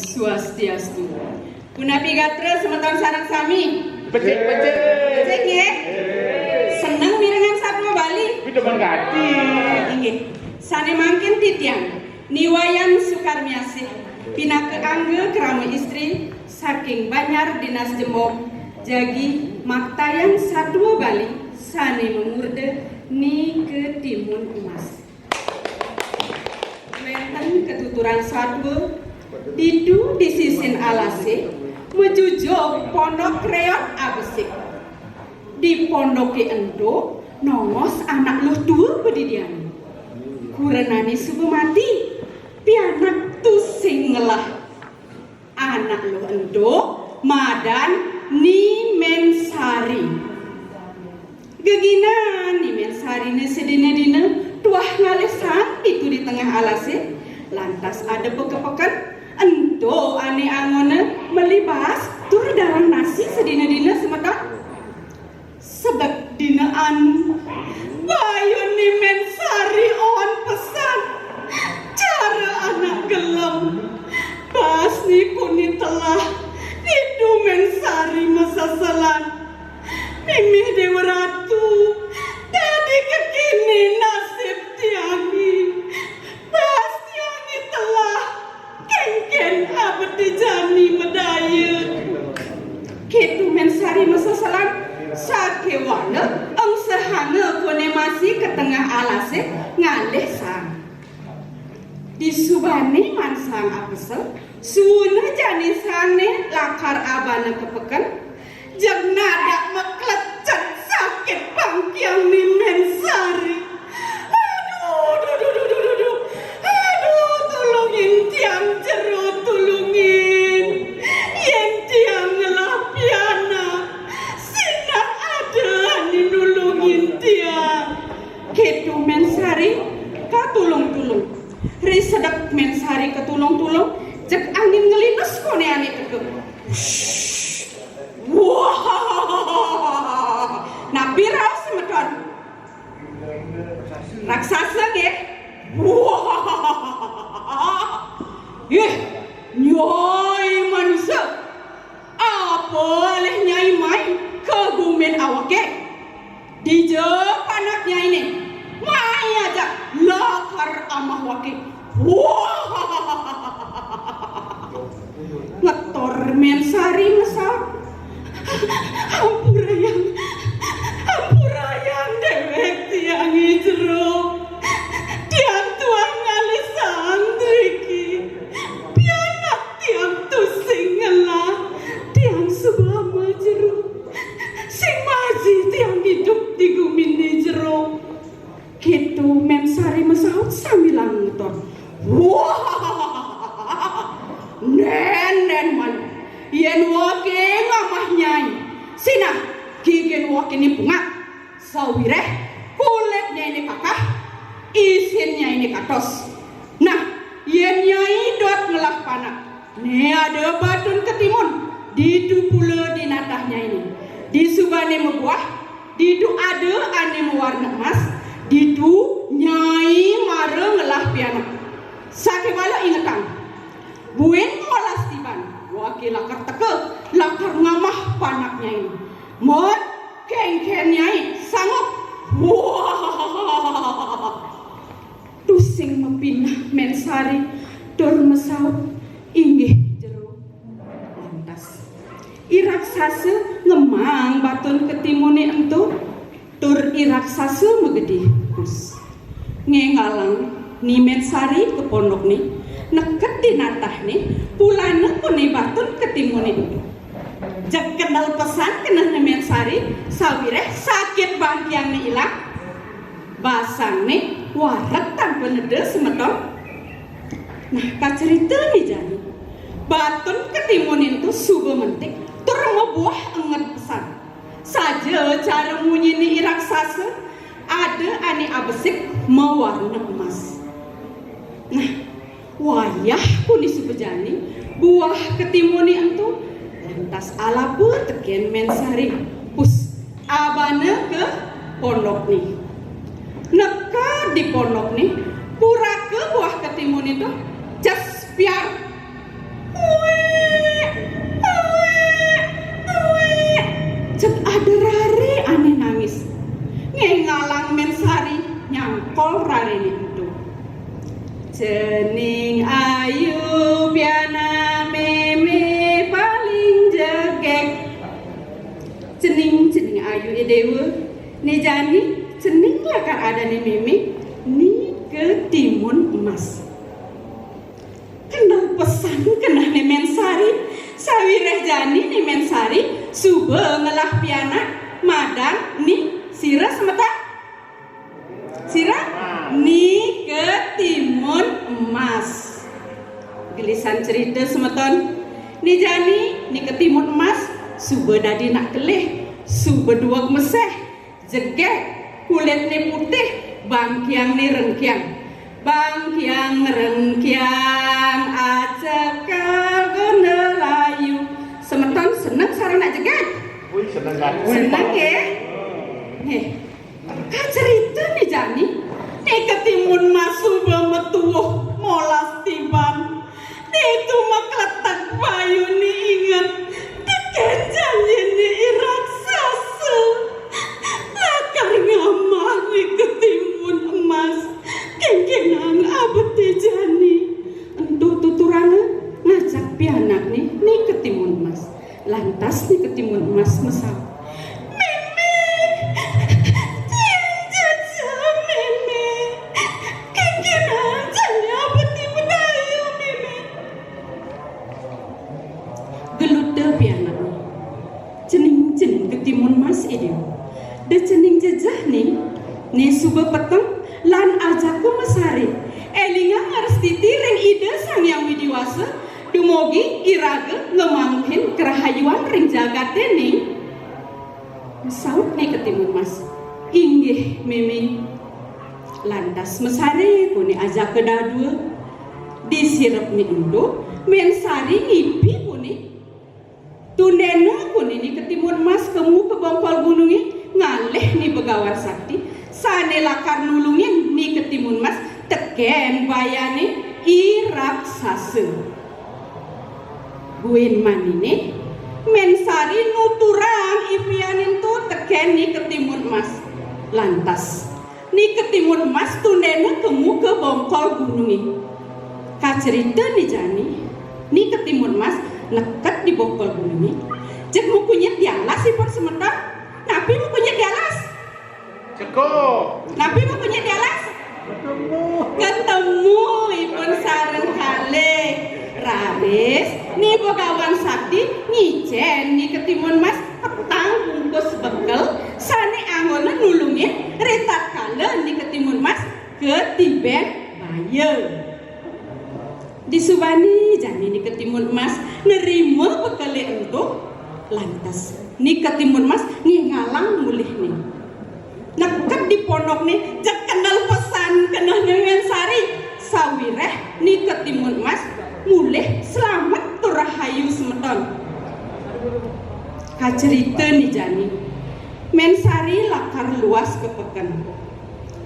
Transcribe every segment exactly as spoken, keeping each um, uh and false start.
Swastiastu. Punapi gatra semeton sareng sami? Becik, becik. Becik nggih? Seneng mirengang satua Bali? Kuwi demen gati. Inggih. Sane mangkin titiang Ni Wayan Sukarmiasih pinaka angga krama istri saking Banjar Dinas Jemong, jagi maktayang satua Bali sane mamurda Ni Ketimun Emas. Wenten ketuturan satua ditu di sisin alase, majujug Pondok Reot Abesik. Di pondoke ento nongos anak luh tua padidian. Kurenane suba mati, pianak tusing ngelah. Anak luh ento madan Ni Mensari. Geginan Ni Mensarine sedina-dina tuah ngalih sang ditu di tengah alase, lantas ada pekepeken, ento ane angona meli baas tur darang nasi sedina-dina semeton. Sedek dina anu, bayun Ni Mensari oon pesan. Cara anak gelem. Baas ni kuni telah, ditu Mensari maseselan. Mimih Dewa Ratu, dadi kekini nasib tiange. Baas tiange telah, kenken abdi jani madaya. Ketu Mensari maseselan, sakewala engsehanga kone masi ka tengah alase ngalih sang. Disubane maan sang apesel, suuna jani sange lakar abana ka peken, jeg nadak maklecet sakit bangkiang Ni Mensari. Aduh, duh, duh, duh, duh, duh, duh. Aduh, tulungin tiang jero, tulungin. Yen tiang ngelah pianak, sinah ada ane nulungin tiang. Ketu Mensari katulung-tulung. Ri sedek Mensari katulung-tulung, jeg angin ngelines kone ane teka. Wah! Napi raos semeton? Raksasa nggih? Wah! Ih, Nyai manusa. Apa alih Nyai mai ka gumin awake? Dija panak Nyaine? Mai ajak lakar amah wake. Wah! Ngetor Mensari masaut. Ampurayang, ampurayang dewek tiange jero. Tiang tuah ngalih sang driki. Pianak tiang tusing ngelah. Tiang suba ama jero. Sing maji tiang idup di gumine jero. Ketu Mensari masaut sambilang ngetor. Wah! Nen, nen, man. Yen wake ngamah Nyai, sinah gigen wake ni pungak. Sawireh kulit Nyaine kakah, isin Nyaine katos. Nah, yen Nyai dot ngelah panak, ne ada batun ketimun, ditu pula di natah Nyaine. Disubane mabuah, ditu ada ane mawarna emas, ditu Nyai mara ngelah pianak. Sakewala ingetang, buin molas tiban, wake lakar teka, lakar ngamah panak Nyaine. Mun kengken Nyai sanggup. Wah! Tusing mapineh Mensari tur masaut, "Inggih, jero." Lantas, i raksasa ngemaang batun ketimune ento, tur i raksasa magedi pus. Ngenggalang Ni Mensari ka pondokne, neked di natahne, pulana kone batun ketimune ento. Jeg kendel pesan kenehne Mensari, sawireh sakit bangkiangne ilang. Basangne wareg tanpa neda semeton. Nah, kaceritane jani, batun ketimun ento suba mentik tur mabuah enged pesan. Saja cara munyine i raksasa, ada ane abesik mawarna emas. Nah, wayah kuni suba jani, buah ketimune ento lantas alapa teken Mensari. Pus, abana ka pondokne. Neked di pondokne, puraka buah ketimune ento ces piar. Ayu i déwa, né jani cening lakar adané mémé, Ni Ketimun Emas. Keneh pesan kenehné Mén Sari, sawiréh jani né Mén Sari suba ngelah pianak madan Ni, sira semeton? Sira? Ni Ketimun Emas. Gelisan cerita semeton. Né jani Ni Ketimun Emas suba dadi nak kelih, suba dueg meseh, jegég, kulitné putih, bangkiangné rengkiang. Bangkiang rengkiang acekal guna layu. Semeton seneng sareng nak jegég? Wih, seneng kan? Seneng, nggih? Nggih. Kacerita né jani, Ni Ketimun Emas suba matuuh molas tiban. Ditu makletek bayuné inget tekén janjiné i raksasa. Lakar ngamah Ni Ketimun Emas, kénkénang abeté jani. Ento tuturana ngajak pianakné Ni Ketimun Emas. Lantas Ni Ketimun Emas masaut, "Mémé, tiang jejeh, Mémé. Kénkénang jani abeté madaya, Mémé." Geluta pianakné. Cening-cening Ketimun Emas i déwa. Da cening jejeh, Ni, né suba peteng lan ajaka masari. Élingang ngrastiti ring Ida Sang Hyang Widhi Wasa, dumugi iraga ngamangguhin karahayuan ring jagaté, Ni. Masaut Ni Ketimun Emas, "Inggih, Mémé." Lantas masari koné ajaka dadua. Disirepné ento, Mén Sari ngipi koné. Tundéna koné Ni Ketimun Emas kemu ka bongkol gunungé, ngalih Ni Begawan Sakti, sané lakar nulungin Ni Ketimun Emas tekén bayané i raksasa. Buin maniné, Mén Sari nuturang ipiané ento tekén Ni Ketimun Emas. Lantas, Ni Ketimun Emas tundéna kemu ka bongkol gunungé. Kacerita né jani, Ni Ketimun Emas neked di bongkol gunungé. Jeg makunyit di alas ipun semeton. Napi makunyit di alas? Ceko. Napi makunyit di alas? Ketemu. Ketemu ipun sareng kalih. Raris, Ni Begawan Sakti ngicén Ni Ketimun Emas petang bungkus bekel sané anggona nulungin ritatkala Ni Ketimun Emas katibén baya. Disubané jani Ni Ketimun Emas nrima bekelé ento, lantas Ni Ketimun Emas ngéngalang mulihné. Neked di pondokné, jeg keneh pesan kenehné Mén Sari, sawiréh Ni Ketimun Emas mulih slamet tur rahayu semeton. Kacerita né jani, Mén Sari lakar luas ka peken.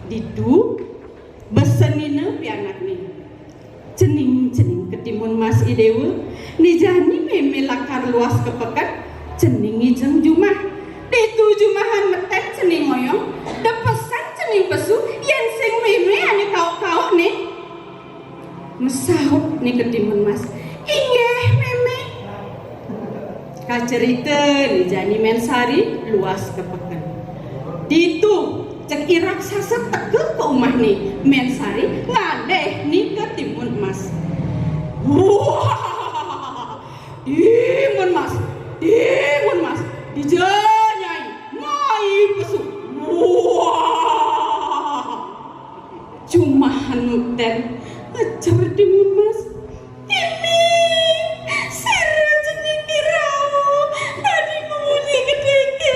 Ditu besenina pianakné. Cening-cening Ketimun Emas i déwa, né jani mémé lakar luas ka peken, cening ngijeng jumah. Ditu jumahan metén cening ngoyong, da pesan cening pesu, yén sing mémé ané kauk-kauk, Ni. Masaut Ni Ketimun Emas, "Inggih, mémé." Kacerita né jani Mén Sari luas ka peken. Ditu, jeg i raksasa teka ka umahné, Mén Sari ngalih Ni Ketimun Emas. "Wah! Timun Mas, Timun Mas, dija Nyai mai pesu." Wah! Jumahan metén, ngejer Timun Mas. "Mimih, sira cening rauh, dadi munyi gedé kéné.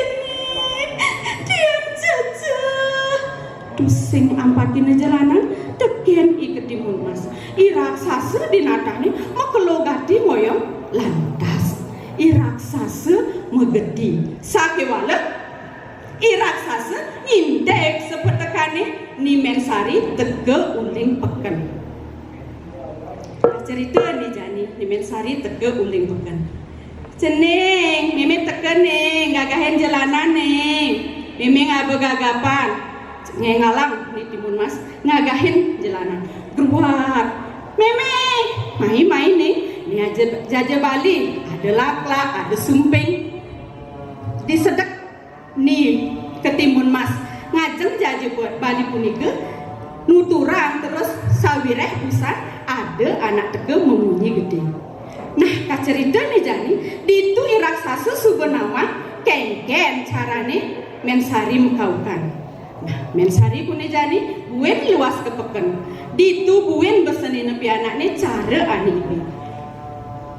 Tiang jejeh." Tusing ampatina jelanan, tekén I Ketimun Mas. I raksasa di natahné makelo gati ngoyong, lantas i raksasa magedi. Sakéwala i raksasa ngindik sapatekané Ni Mén Sari teka uling peken. Cerita né jani, Ni Mén Sari teka uling peken. "Cening, mémé teka, Ning, ngagahin jelanan, Ning. Mémé ngaba gagapan." Ngéngalang Ni Timun Mas ngagahin jelanan. Gruat. "Mémé, mai, mai, Ning. Né aja jaja Bali, ada laklak, ada sumping." Disedek Ni Kali punika nuturang terus sawiréh busan ada anak teka mamunyi gedé. Nah, kacerita né jani, ditu i raksasa suba nawang kénkén carané Mén Sari makaukan. Nah, Mén Sari punika jani buin luas ka peken. Ditu buin besenina pianakné cara ané ibi.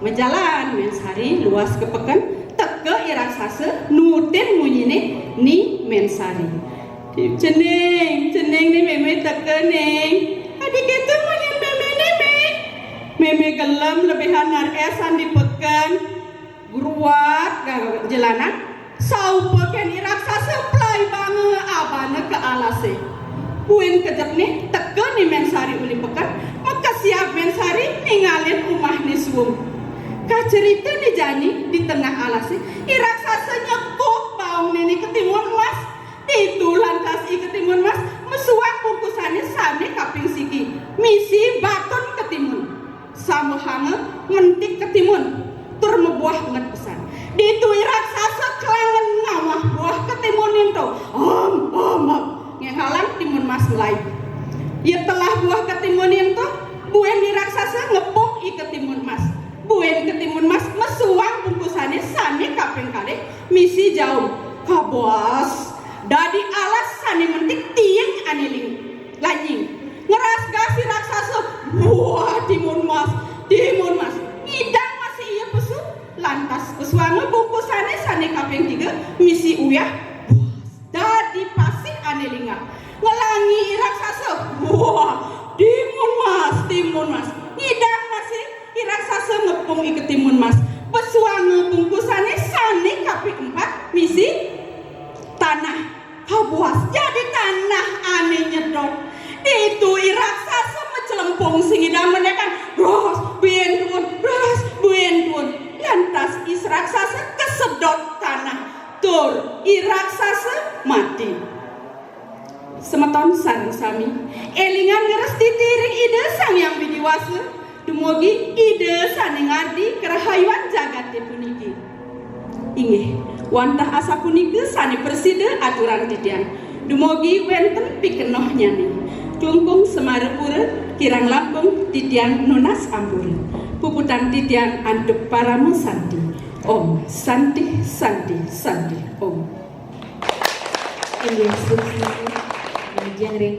Majalan Mén Sari luas ka peken, teka i raksasa nutin munyiné Ni Mén Sari. "Cening, cening, né mémé teka, Ning." "Adi kéto munyin méméné, Mé?" "Mémé gelem lebihan ngarep san di peken." Gruat gagaga jelanan, saupa kén i raksasa plaibanga abana ka alasé. Buin kejepné teka Ni Mén Sari uli peken, makesiab Mén Sari ningalin umahné suung. Kacerita né jani di tengah alasé, i raksasa nyekuk baongné Ni Ketimun Mas. Ditu lantas I Ketimun Mas mesuang bungkusané sané kaping siki, misi batun ketimun. Samahanga mentik ketimun, tur mabuah banget pesan. Ditu i raksasa klangen ngawah buah ketimun ento. Om, om, om. Ngénggalang timun mas melai. Ia telah buah ketimun ento, buin i raksasa ngepung I Ketimun Mas. Buin Ketimun Mas mesuang bungkusané sané kaping kalih misi jaum. Kabuas, dadi alas sané mentik tiing ané ling-, lanying. Ngeras gas i raksasa, "Wah, timun mas, timun mas." Ngidang masih ia pesu, lantas pesuanga bungkusané sané kaping tiga misi uyah. Buas, dadi pasih ané lingak. Ngelangi i raksasa, "Wah, timun mas, timun mas." Ngidang masih i raksasa ngepung I Ketimun Mas. Pesuanga bungkusané sané kaping empat misi tanah. Kabuas, jadi tanah ané nyedot. Ditu i raksasa macelempung sing ngidang menékan, ras buin duun, ras buin duun. Lantas i raksasa kesedot tanah, tur i raksasa mati. Semeton sareng sami, élingang ngrestiti ring Ida Sang Hyang Widi Wasa, dumugi Ida sané ngardi karahayuan jagaté puniki. Inggih, wantah asapunika sané prasida aturang titiang. Dumugi wénten pikenohnyané. Klungkung Semarapura, kirang langkung titiang nunas ampura. Puputang titiang antuk parama santi. Om Santi, Santi, Santi, Om. Inggih, sukses. Majeng ring